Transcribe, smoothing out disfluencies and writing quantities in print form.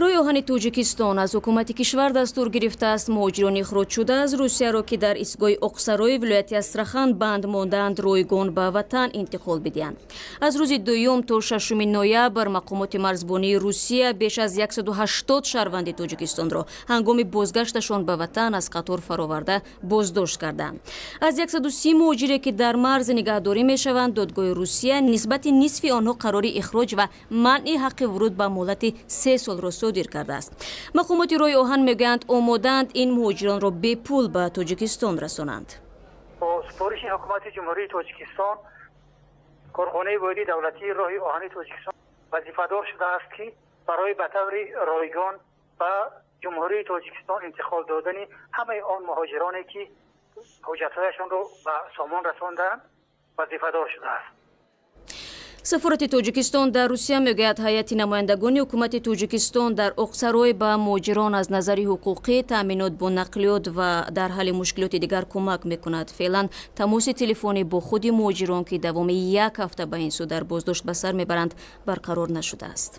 Роҳи оҳани Тоҷикистон аз ҳукумати кишвар дастур гирифтааст муҳоҷирони ихроҷшуда аз Русияро, ки дар истгоҳи Оқсарои вилояти Астрахан банд мондаанд, ройгон ба ватан интиқол бидиҳанд. Аз рӯзи 2 то 6 ноябр мақомоти марзбонии Русия беш аз 180 шаҳрванди Тоҷикистонро ҳангоми бозгашташон ба ватан аз қатор фароварда боздошт карданд. Аз 130 муҳоҷире, ки дар марз нигаҳдорӣ мешаванд, додгоҳи Русия нисбати нисфи онҳо қарори ихроҷ ва манъи ҳаққи вуруд ба муҳлати 3 солро содир кардааст. Мақомоти роҳи оҳан мегӯянд, омодаанд ин муҳоҷиронро бепул ба Тоҷикистон расонанд. Бо супориши Ҳукумати Ҷумҳурии Тоҷикистон корхонаи воҳиди давлатии роҳи оҳани Тоҷикистон вазифадор шудааст, ки барои ба таври ройгон ба Ҷумҳурии Тоҷикистон интиқол додани ҳамаи он муҳоҷироне, ки ҳуҷҷатҳояшонро ба сомон расондаанд, вазифадор шудааст. Сафорати Тоҷикистон дар Русия мегӯяд, ҳайати намояндагони ҳукумати Тоҷикистон дар Оқсарой ба муҳоҷирон аз назари ҳуқуқӣ, таъминот бо нақлиёт ва дар ҳалли мушкилоти дигар кӯмак мекунад. Феълан тамоси телефонӣ бо худи муҳоҷирон, ки давоми як ҳафта ба ин сӯ дар боздошт ба сар мебаранд, барқарор нашудааст.